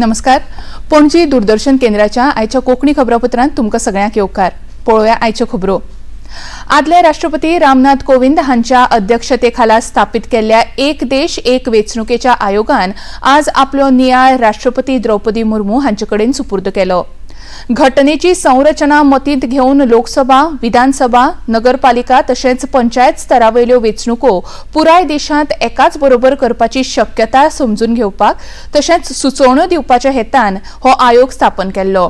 नमस्कार, पणजी दूरदर्शन केंद्राच्या आयच्या कोंकणी खबरापत्रांत तुमकां सगळ्यांक येवकार. पळोवया आयच्यो खबरो. आदले राष्ट्रपती रामनाथ कोविंद हांच्या अध्यक्षतेखाला स्थापित केल्ल्या एक देश एक वेंचणुकेच्या आयोगान आज आपलो नियाळ राष्ट्रपती द्रौपदी मुर्मू हांचे कडेन सुपूर्द केलो. घटनेची संरचना मतींत घेवन लोकसभा, विधानसभा, नगरपालिका तशेंच पंचायत स्तरावयल्यो वेंचणुको पुराय देशांत एकाच बरोबर करपाची शक्यता समजून घेवपाक तशेंच सुचोवण्यो दिवपाच्या हेतान हो आयोग स्थापन केल्लो.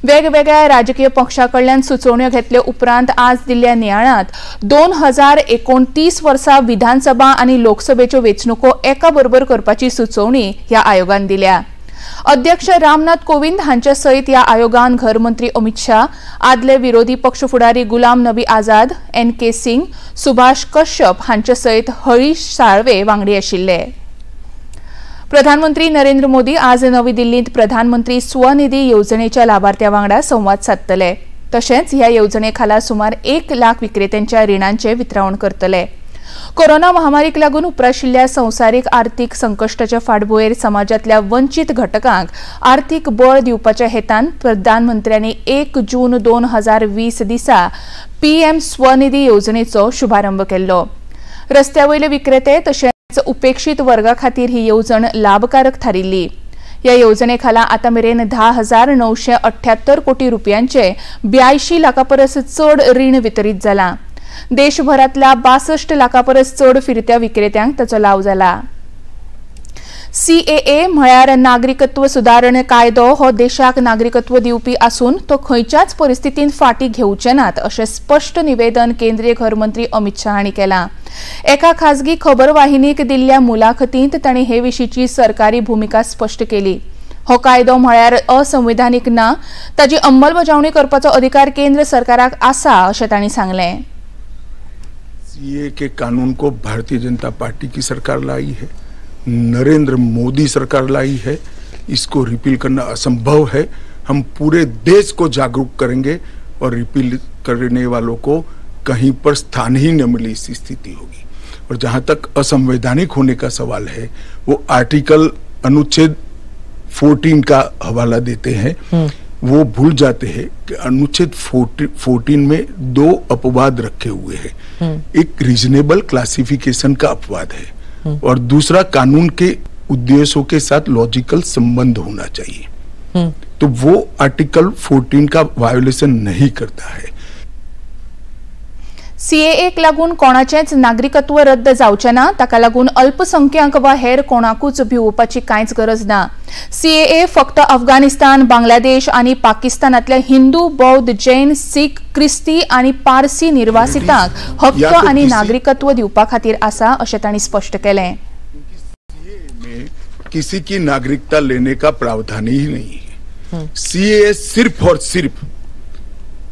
वेगवेगळ्या राजकीय पक्षा कडल्यान सुचोवण्यो घेतले उपरांत आज दिल्ल्या नियाळांत 2029 वर्सा विधानसभा आनी लोकसभेच्यो वेंचणुको एका बरोबर करपाची सुचोवणी ह्या आयोगान दिल्या. अध्यक्ष रामनाथ कोविंद हांचे सयत ह्या आयोगान घरमंत्री अमित शाह, आदले विरोधी पक्ष फुडारी गुलाम नबी आझाद, एन के सिंग, सुभाष कश्यप हांचे सयत हरीश साळवे वांगडी आशिल्ले. प्रधानमंत्री नरेंद्र मोदी आज नवी दिल्लींत प्रधानमंत्री स्वनिधी येवजणेच्या लाभार्थ्या वांगडा संवाद सादतले. तशेंच ह्या येवजणे खाला सुमार 1 लाख विक्रेत्यांच्या रिणांचें वितरावण करतले. कोरोना महामारीक लागून उप्राशिल्ल्या संवसारीक आर्थीक संकश्टाच्या फाटभुंयेर समाजांतल्या वंचीत घटकांक आर्थीक बळ दिवपाच्या हेतान प्रधानमंत्र्यांनी 1 जून 2020 दिसा पीएम स्वनिधी येवजणेचो शुभारंभ केल्लो. रस्त्या वयले विक्रेते तशेंच उपेक्षीत वर्गा खातीर ही येवजण लाभकारक थारिल्ली. ह्या येवजणे खाला आतां मेरेन 10,978 कोटी रुपयांचे 82 लाखां परस चड रीण वितरीत जालां. देशभरांतल्या 62 लाखां परस चड फिरत्या विक्रेत्यांक ताचो लाव जाला. सीएए म्हळ्यार नागरिकत्व सुदारण कायदो हो देशाक नागरिकत्व दिवपी आसून तो खंयच्याच परिस्थितींत फाटीं घेवचे नात अशें स्पश्ट निवेदन केंद्रीय घरमंत्री अमित शाह हांणी केलां. एका खाजगी खबर वाहिनीक दिल्ल्या मुलाखतींत तांणी हे विशींची सरकारी भुमिका स्पश्ट केली. हो कायदो म्हळ्यार असंविधानीक ना, ताची अंमलबजावणी करपाचो अधिकार केंद्र सरकाराक आसा अशें तांणी सांगलें. सीए के कानून को भारतीय जनता पार्टी की सरकार लाई है, नरेंद्र मोदी सरकार लाई है. इसको रिपील करना असंभव है. हम पूरे देश को जागरूक करेंगे और रिपील करने वालों को कहीं पर स्थान ही न मिले इस स्थिति होगी. और जहां तक असंवैधानिक होने का सवाल है, वो आर्टिकल अनुच्छेद 14 का हवाला देते हैं. वो भूल जाते हैं कि अनुच्छेद 14 में 2 अपवाद रखे हुए हैं. एक रीजनेबल क्लासिफिकेशन का अपवाद है और दूसरा कानून के उद्देश्यों के साथ लॉजिकल संबंध होना चाहिए. तो वो आर्टिकल 14 का वायोलेशन नहीं करता है. सीएएक लागून कोणाचेंच नागरिकत्व रद्द जावचें ना, ताका लागून अल्पसंख्याक वा हेर कोणाकूच भिवपाची कांयच गरज ना. सीएए फक्त अफगाणिस्तान, बांगलादेश आनी पाकिस्तानांतल्या हिंदू, बौद्ध, जैन, सीख, क्रिस्ती आनी पारसी निर्वासितांक हक्क आनी नागरिकत्व दिवपा खातीर आसा अशें तांणी स्पश्ट केलें. किसी की नागरिकता लेने का प्रावधान ही नहीं है. सीएए सिर्फ और सिर्फ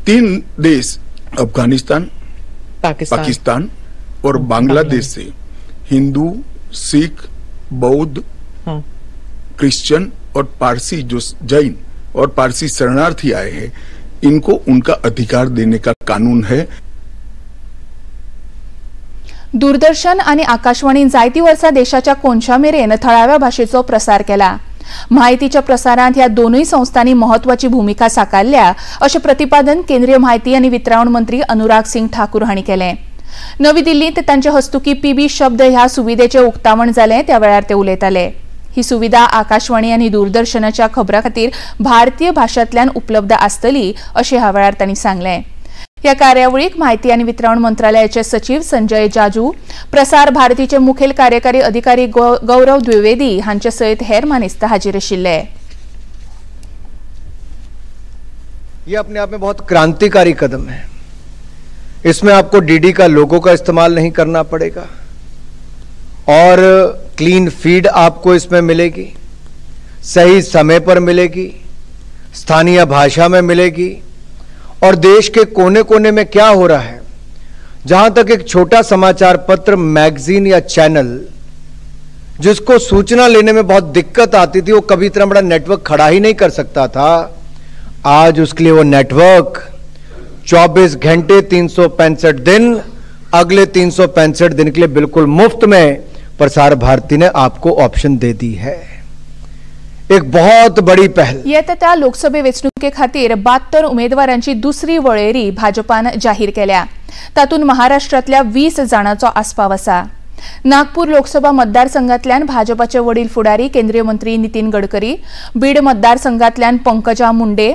3 देश अफगानिस्तान, पाकिस्तान और बांग्लादेश से हिंदू, सिख, बौद्ध, क्रिश्चियन और पारसी जो जैन और पारसी शरणार्थी आए हैं, इनको उनका अधिकार देने का कानून है. दूरदर्शन आणि आकाशवाणीन जायती वर्सां देशाच्या कोनशा मेरेन थळाव्या भाशेचो प्रसार केला. म्हायतीच्या प्रसारांत ह्या दोनूय संस्थांनी म्हत्वाची भुमिका साकारल्या अशें प्रतिपादन केंद्रीय म्हायती आनी वितरावण मंत्री अनुराग सिंग ठाकूर हांणी केलें. नवी दिल्लींत तांचे हस्तुकी पीबी शब्द ह्या सुविधेचें उक्तावण जालें त्या वेळार ते उलयताले. ही सुविधा आकाशवाणी आनी दूरदर्शनाच्या खबरां खातीर भारतीय भाशांतल्यान उपलब्ध आसतली अशें ह्या वेळार तांणी सांगलें. ह्या कार्यावळीक म्हायती आनी वितरावण मंत्रालयाचे सचीव संजय जाजू, प्रसार भारतीचे मुखेल कार्यकारी अधिकारी गौरव द्विवेदी हांचे सयत हेर मानेस्त हाजीर आशिल्ले. ये अपने आप में बहुत क्रांतिकारी कदम है. इसमें आपको डीडी का लोगो का इस्तेमाल नहीं करना पड़ेगा और क्लीन फीड आपको इसमें मिलेगी, सही समय पर मिलेगी, स्थानीय भाषा में मिलेगी और देश के कोने कोने में क्या हो रहा है, जहां तक एक छोटा समाचार पत्र, मैगजीन या चैनल जिसको सूचना लेने में बहुत दिक्कत आती थी, वो कभी इतना बड़ा नेटवर्क खड़ा ही नहीं कर सकता था, आज उसके लिए वो नेटवर्क 24 घंटे 365 दिन, अगले 365 दिन के लिए बिल्कुल मुफ्त में प्रसार भारती ने आपको ऑप्शन दे दी है। एक बहुत बड़ी पहल। येता त्या लोकसभे वेंचणुके खातीर 72 उमेदवारांची दुसरी वळेरी भाजपान जाहीर केल्या। तातूंत महाराष्ट्रांतल्या 20 जाणांचो आस्पाव आसा। नागपूर लोकसभा मतदारसंघातल्यान भाजपाचे वडील फुडारी केंद्रीय मंत्री नितीन गडकरी, बीड मतदारसंघातल्यान पंकजा मुंडे,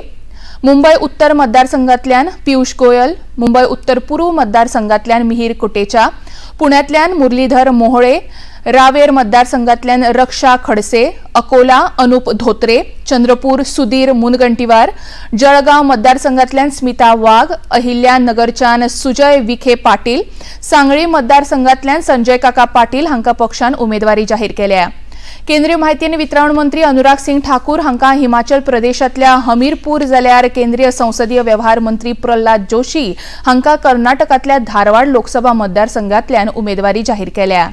मुंबई उत्तर मतदारसंघातल्यान पियुष गोयल, मुंबई उत्तर पूर्व मतदारसंघातल्यान मिहीर कोटेचा, पुण्यातल्यान मुरलीधर मोहोळे, रावेर मतदारसंघातल्यान रक्षा खडसे, अकोला अनुप धोत्रे, चंद्रपूर सुधीर मुनगंटीवार, जळगाव मतदारसंघातल्यान स्मिता वाघ, अहिल्या नगरच्यान सुजय विखे पाटील, सांगली मतदारसंघातल्यान संजय काका पाटील हांकां पक्षान उमेदवारी जाहीर केल्या। केंद्रीय माहिती आनी वितरावण मंत्री अनुराग सिंग ठाकूर हांकां हिमाचल प्रदेशांतल्या हमीरपूर जाल्यार केंद्रीय संसदीय व्यवहार मंत्री प्रल्हाद जोशी हांकां कर्नाटकांतल्या धारवाड लोकसभा मतदारसंघातल्यान उमेदवारी जाहीर केल्या।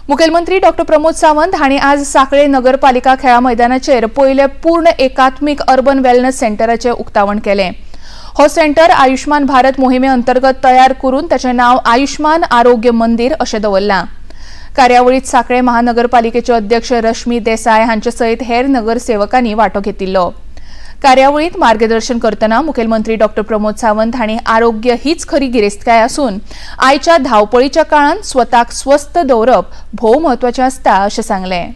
मुखेलमंत्री डॉ प्रमोद सावंत हांणी आज सांखळे नगरपालिका खेळा मैदानाचेर पयले पूर्ण एकात्मीक अर्बन वेलनेस सेंटराचें उक्तावण केलें। हो सेंटर आयुष्मान भारत मोहिमे अंतर्गत तयार करून ताचें नांव आयुष्मान आरोग्य मंदिर अशें दवरलां। कार्यावळीत सांखळे महानगरपालिकेचे अध्यक्ष रश्मी देसाय हांचे सयत हेर नगरसेवकांनी वांटो घेतिल्लो। कार्यावळीत मार्गदर्शन करतना मुखेलमंत्री डॉ प्रमोद सावंत हांणी आरोग्य हीच खरी गिरेस्तकाय आसून आयच्या धांवपळीच्या काळांत स्वताक स्वस्थ दवरप भोव म्हत्वाचें आसता अशें सांगलें।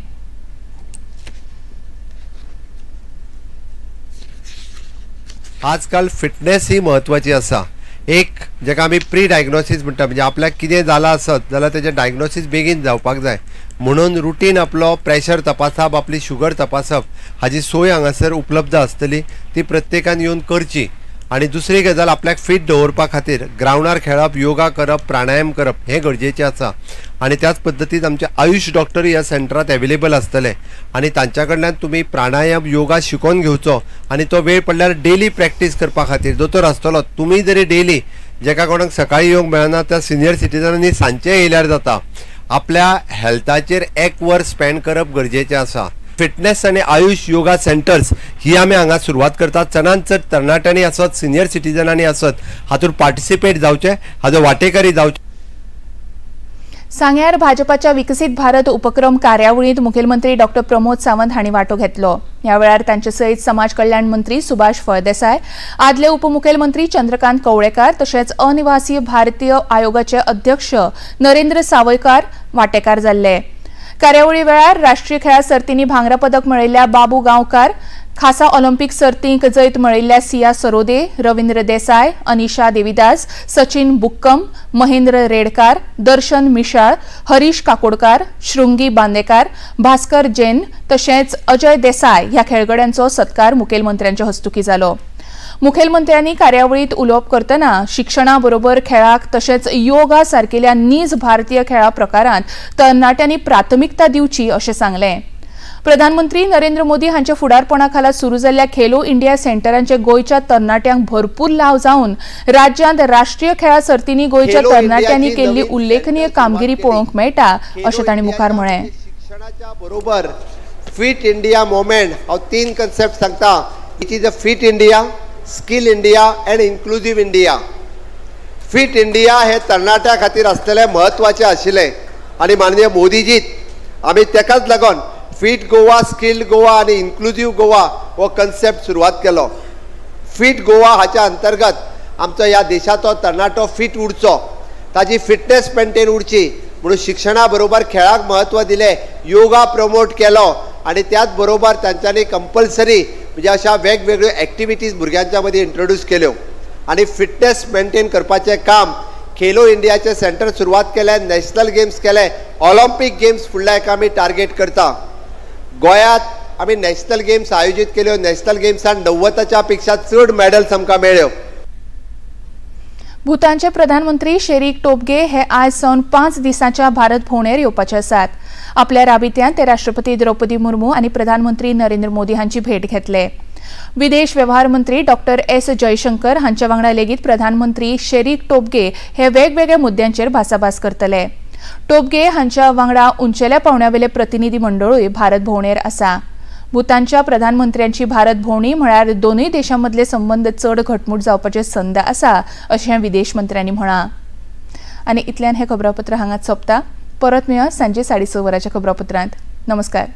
आजकाल फिटनेस ही म्हत्वाची आसा। एक जेका आमी प्री डायग्नोसीस म्हणटा, म्हणजे आपल्याक कितें जालां आसत जाल्यार तेजें डायग्नोसीस बेगीन जावपाक जाय, म्हणून रुटीन आपलो प्रेशर तपासप, आपली शुगर तपासप हाजी सोय हांगासर उपलब्ध आसतली, ती प्रत्येकान येवन करची। आनी दुसरी गजाल, आपल्याक फिट दवरपा खातीर ग्रावंडार खेळप, योगा करप, प्राणायाम करप हें गरजेचें आसा। आनी त्याच पद्दतीन आमचे आयुष डॉक्टर ह्या सेंटरांत एवेलेबल आसतले आनी तांच्या कडल्यान तुमी प्राणायाम योगा शिकोवन घेवचो आनी तो वेळ पडल्यार डेली प्रॅक्टीस करपा खातीर दोतोर आसतलो। तुमी जरी डेली जेका कोणाक सकाळी येवंक मेळना त्या सिनियर सिटीजनांनी सांजचें येयल्यार जाता। आपल्या हेल्थाचेर एक वर स्पेंड करप गरजेचें आसा। फिटनेस आनी आयुष योगा सेंटर्स ही आमी हांगा सुरवात करतात। चडांत चड तरणाट्यांनी आसत, सिनियर सिटीजनांनी आसत, हातूंत पार्टिसिपेट जावचें, हाजो वांटेकारी जावचें। सांग्यार भाजपाच्या विकसीत भारत उपक्रम कार्यावळींत मुखेलमंत्री डॉ प्रमोद सावंत हांणी वांटो घेतलो। ह्या वेळार तांचे सयत समाज कल्याण मंत्री सुभाष फळदेसाय, आदले उपमुखेलमंत्री चंद्रकांत कवळेकार तशेंच अनिवासी भारतीय आयोगाचे अध्यक्ष नरेंद्र सावयकार वांटेकार जाल्ले। कार्यावळी वेळार राष्ट्रीय खेळा सर्तींनी भांगरा पदक मेळयल्ल्या बाबू गांवकार, खासा ऑलिम्पिक सर्तींक जैत मेळयल्ल्या सिया सरोदे, रवींद्र देसाय, अनिशा देवीदास, सचिन बुक्कम, महेंद्र रेडकार, दर्शन मिशाळ, हरीश काकोडकार, शृंगी बांदेकार, भास्कर जैन तशेंच अजय देसाय ह्या खेळगड्यांचो सत्कार मुखेलमंत्र्यांच्या हस्तुकीं जालो। मुखेलमंत्र्यांनी कार्यावळीत उलोवप करतना शिक्षणा बरोबर खेळाक तशेंच योगा सारकेल्या नीज भारतीय खेळा प्रकारांत तरणाट्यांनी प्राथमिकता दिवची अशें सांगलें। प्रधानमंत्री नरेंद्र मोदी हांच्या फुडारपणा खाला सुरू जाल्ल्या खेलो इंडिया सेंटरांचे गोंयच्या तरणाट्यांक भरपूर लाव जावन राज्यांत राष्ट्रीय खेळा सर्तींनी गोंयच्या तरणाट्यांनी केल्ली उल्लेखनीय कामगिरी पळोवंक मेळटा अशें तांणी मुखार म्हळें। शिक्षणाच्या बरोबर फिट इंडिया मुवमेंट हांव तीन कन्सेप्ट सांगता. It is a fit India, skill India and inclusive India. Fit India हे तरणाट्या खातीर आसलेले म्हत्वाचें आशिल्लें आनी माननीय मोदीजीत आमी तेकाच लागून फिट गोवा, स्किल्ड गोवा आनी इन्क्लुजीव गोवा हो कन्सेप्ट सुरवात केलो. फिट गोवा हाच्या अंतर्गत आमचो ह्या देशाचो तरणाटो फिट उरचो, ताजी फिटनेस मेंटेन उरची म्हणून शिक्षणा बरोबर खेळाक म्हत्व दिलें, योगा प्रमोट केलो आनी त्याच बरोबर तांच्यांनी कंपल्सरी म्हणजे अशा वेगवेगळ्यो एक्टिविटीज भुरग्यांच्या मदीं इंट्रोड्यूस केल्यो आनी फिटनेस मेंटेन करपाचें काम खेलो इंडियाचें सेंटर सुरवात केलें, नॅशनल गेम्स केले, ऑलिम्पीक गेम्स फुडल्या एका आमी टार्गेट करता. गोंयांत आमी नॅशनल गेम्स आयोजीत केल्यो, नॅशनल गेम्सान 90 पेक्षा चड मॅडल्स आमकां मेळ्ळ्यो. भूतानचे प्रधानमंत्री शेरीक टोबगे हे आज सावन 5 दिसांच्या भारत भोंवडेर येवपाचे आसात. आपल्या राबित्यांत ते राष्ट्रपती द्रौपदी मुर्मू आनी प्रधानमंत्री नरेंद्र मोदी हांची भेट घेतले. विदेश व्यवहार मंत्री डॉक्टर एस जयशंकर हांच्या वांगडा लेगीत प्रधानमंत्री शेरीक टोबगे हे वेगवेगळ्या मुद्द्यांचेर भासाभास करतले. टोबगे हांच्या वांगडा उंचेल्या पावंड्यावेले प्रतिनिधी मंडळूय भारत भोंवडेर आसा. भूतानच्या प्रधानमंत्र्यांची भारत भोंवडी म्हळ्यार दोनूय देशांमदले संबंद चड घटमूट जावपाचे संद आसा अशें विदेश मंत्र्यांनी म्हळां. आनी इतल्यान हें खबरापत्र हांगाच सोंपता. परत मेळया सांजे 6:30 वरांच्या खबरापत्रांत. नमस्कार.